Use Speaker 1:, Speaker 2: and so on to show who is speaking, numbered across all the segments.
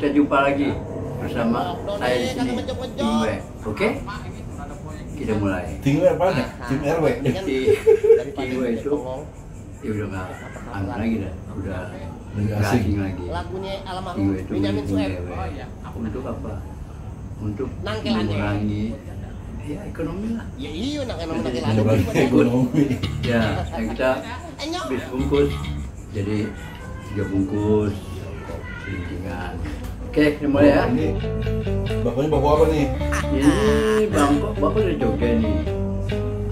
Speaker 1: kita jumpa lagi bersama saya di sini, Tim W. Oke? Kita mulai.
Speaker 2: Tim W apa nih? Tim RW.
Speaker 1: Tim W itu ya udah nggak anu lagi dah, udah nggak asing lagi. Tim W itu untuk apa? Untuk mengurangi ya ekonomi lah.
Speaker 3: Ya iya nak
Speaker 2: Ekonomi.
Speaker 1: Ya, kita habis bungkus, jadi 3 bungkus selintingan. Oke, kita mulai ya.
Speaker 2: Ini bapaknya bawa apa nih?
Speaker 1: Ini bapak dari Jogja nih.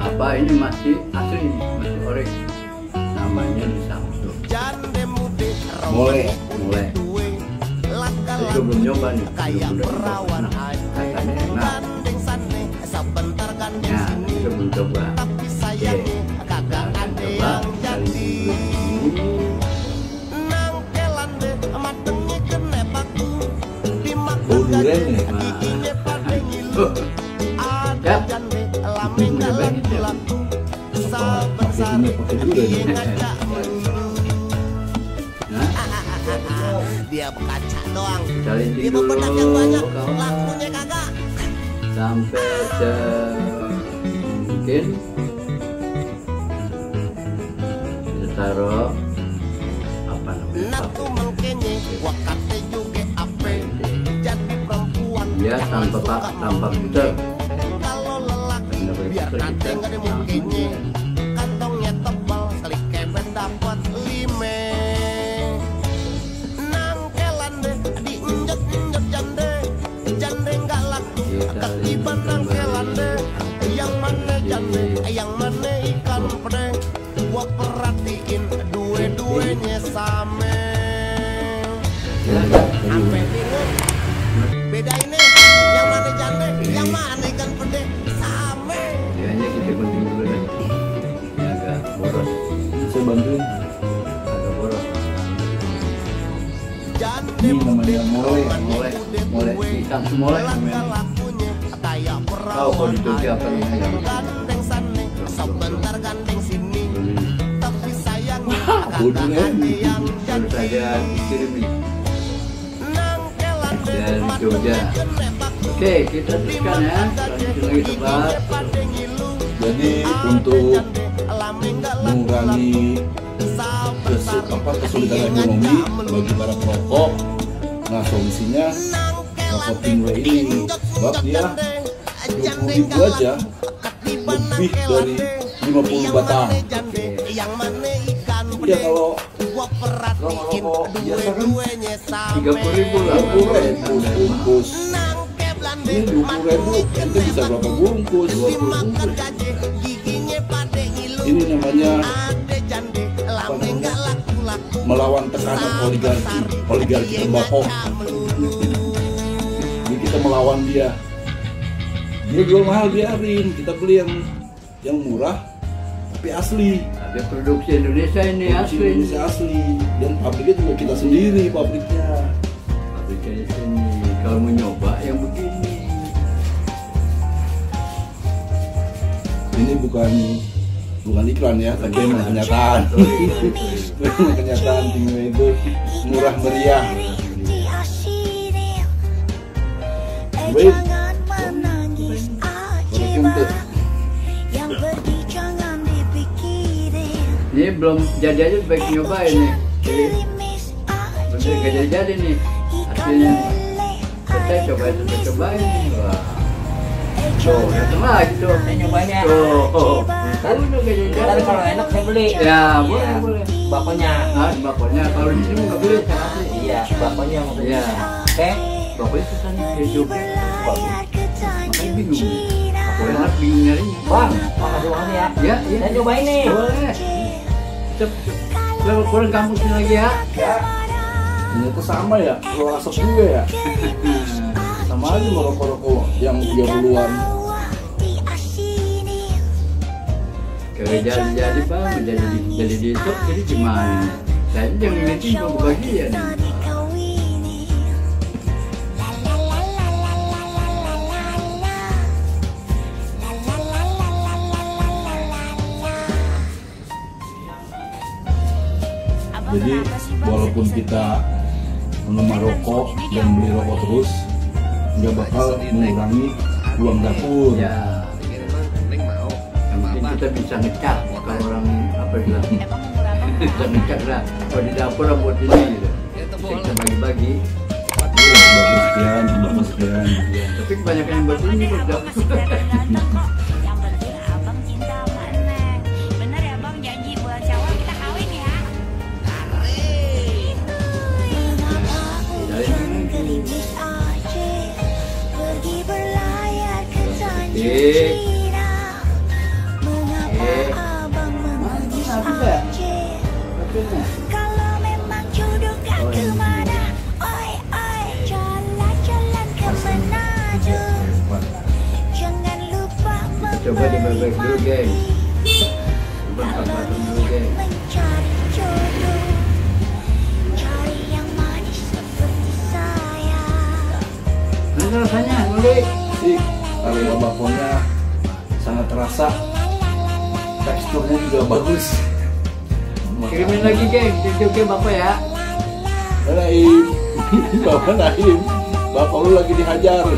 Speaker 1: Apa ini masih asli, masih ori. Namanya di Samsung.
Speaker 2: Mulai.
Speaker 1: Saya juga belum nyoba nih. Belum nyoba. Nah, katanya enak. Ya, kita belum coba. Oke, kita akan coba kali ini.
Speaker 2: Bau durian nih.
Speaker 1: Yap. Udah banyak ya.
Speaker 2: Pakai durian nih.
Speaker 1: Nah,
Speaker 3: dia kaca doang.
Speaker 1: kita linting
Speaker 3: Dia
Speaker 1: dulu
Speaker 3: bebenah yang banyak,
Speaker 1: kawan.
Speaker 3: lakunya kagak.
Speaker 1: Sampai mungkin kita taruh apa namanya?
Speaker 3: Natu mengkenye, wakate juga ape. Jadi perempuan
Speaker 1: Ya tanpa filter.
Speaker 3: kalau lelaki
Speaker 1: Nggak boleh
Speaker 3: biar
Speaker 1: filter
Speaker 3: kate
Speaker 1: kita.
Speaker 3: nggak ada mungkinnya. Kantongnya tebal sekali kebet dapat 5. Nangkelan deh diinjek jande, jande nggak laku.
Speaker 1: Kita
Speaker 3: Ketiban nangkelan deh, yang mana jande, yang mana ikan pede. Gua perhatiin dua-duanya sama. Sampai bingung. Bedainnya yang mana jande, yang mana ikan pede. Sama.
Speaker 1: Kayaknya kita gunting dulu deh. Ini agak boros,
Speaker 2: Saya bantuin.
Speaker 1: agak boros.
Speaker 3: Jande
Speaker 2: Ini namanya mulai.
Speaker 1: Mulai ikan semolek namanya.
Speaker 3: lakunya kayak
Speaker 1: Tahu kalau di Jogja apa namanya?
Speaker 3: gandeng sana, sebentar gandeng sini. Tapi sayang
Speaker 2: Bodoh
Speaker 3: kagak
Speaker 2: ya.
Speaker 3: ada yang
Speaker 1: Baru saja dikirim nih
Speaker 3: nangkelan
Speaker 1: dari Jogja. Oke, kita teruskan ya. Lanjut lagi sobat.
Speaker 2: Jadi untuk mengurangi kesulitan ekonomi bagi para perokok, nah solusinya rokok Tim W ini, sebab dia 20.000 aja lebih dari 50 batang. Ya kalau rokok biasa kan
Speaker 1: 30.000 lah.
Speaker 2: 30.000 bungkus, ini 20.000 itu bisa berapa bungkus? 20 bungkus. Ini namanya apa namanya? Melawan tekanan oligarki tembakau. Jadi kita melawan dia. Dia jual mahal biarin, kita beli yang murah tapi asli.
Speaker 1: Ada produksi Indonesia ini
Speaker 2: Produksi
Speaker 1: asli.
Speaker 2: Indonesia asli. Dan pabriknya juga kita sendiri pabriknya.
Speaker 1: Pabriknya di sini. Kalau mau nyoba yang begini.
Speaker 2: Ini bukan iklan ya, tapi memang kenyataan. Memang kenyataan Tim W itu murah meriah. Baik.
Speaker 1: Ini belum jadi aja baik nyobain nih. Bener gak jadi nih hasilnya. Saya cobain. Wah. Tuh, datang lagi tuh.
Speaker 4: Saya nyobanya.
Speaker 1: Tuh. Udah gak
Speaker 4: Ntar
Speaker 1: jadi.
Speaker 4: kalau enak saya beli.
Speaker 1: Ya, boleh.
Speaker 4: Bakonya.
Speaker 1: Ah, bakonya kalau di sini nggak beli saya kasih.
Speaker 4: Iya, bakonya mau beli.
Speaker 1: Iya.
Speaker 4: Oke.
Speaker 1: Bakonya susah nih kayak Jogja. Bagus. Makanya bingung. Aku enak bingung nyarinya.
Speaker 4: Bang, makasih banget ya.
Speaker 1: Ya, iya.
Speaker 4: Saya cobain nih.
Speaker 1: Boleh. Cep. Kurang kampusin lagi ya.
Speaker 2: Ya, ternyata sama ya, keluar asap juga ya. Sama aja merokok-rokok yang 30-an.
Speaker 1: Kalau jadi bang, jadi di top, jadi gimana? Saya jangan ngeliatin mau kebagian.
Speaker 2: Jadi walaupun kita penggemar rokok dan beli rokok terus nggak bakal mengurangi uang dapur.
Speaker 1: Ya, yang penting kita bisa ngecap kalau orang apa bilang bisa ngecap lah. Kalau di dapur buat ini gitu. Kita bagi-bagi.
Speaker 2: Bagus sekian, bagus sekian.
Speaker 1: Ya, tapi kebanyakan yang buat ini buat dapur.
Speaker 5: Yang penting abang cinta sama Neng. Bener ya bang, janji bulan Syawal kita kawin ya.
Speaker 1: Dari ini
Speaker 5: Gerimis aja, pergi berlayar ke Tanjung
Speaker 1: Eh.
Speaker 5: Cina. Mengapa
Speaker 1: Eh.
Speaker 5: abang menangis aja? Kalau memang jodoh gak kemana, oi oi, jalan-jalan ke Manado. Jangan lupa
Speaker 1: coba dibebek dulu, geng. Coba
Speaker 5: kalau
Speaker 1: tambahkan dulu, geng.
Speaker 5: mencari jodoh, cari yang manis seperti saya.
Speaker 1: Mana rasanya, ngulik?
Speaker 2: Sih, area bakonya sangat terasa, teksturnya juga bagus.
Speaker 1: Kirimin lagi, geng. Oke, Bapak ya.
Speaker 2: Naim, Bapak Naim, Bapak lu lagi dihajar.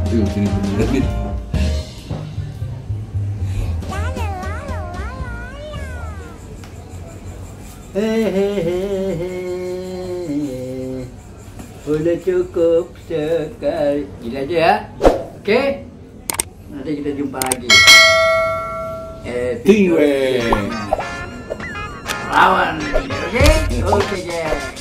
Speaker 2: Yuk, sini lagi.
Speaker 1: Hehehe, udah cukup sekali. Gini aja ya, oke? Nanti kita jumpa lagi.
Speaker 2: Tingwe.
Speaker 1: Lawan, oke? Oke, geng.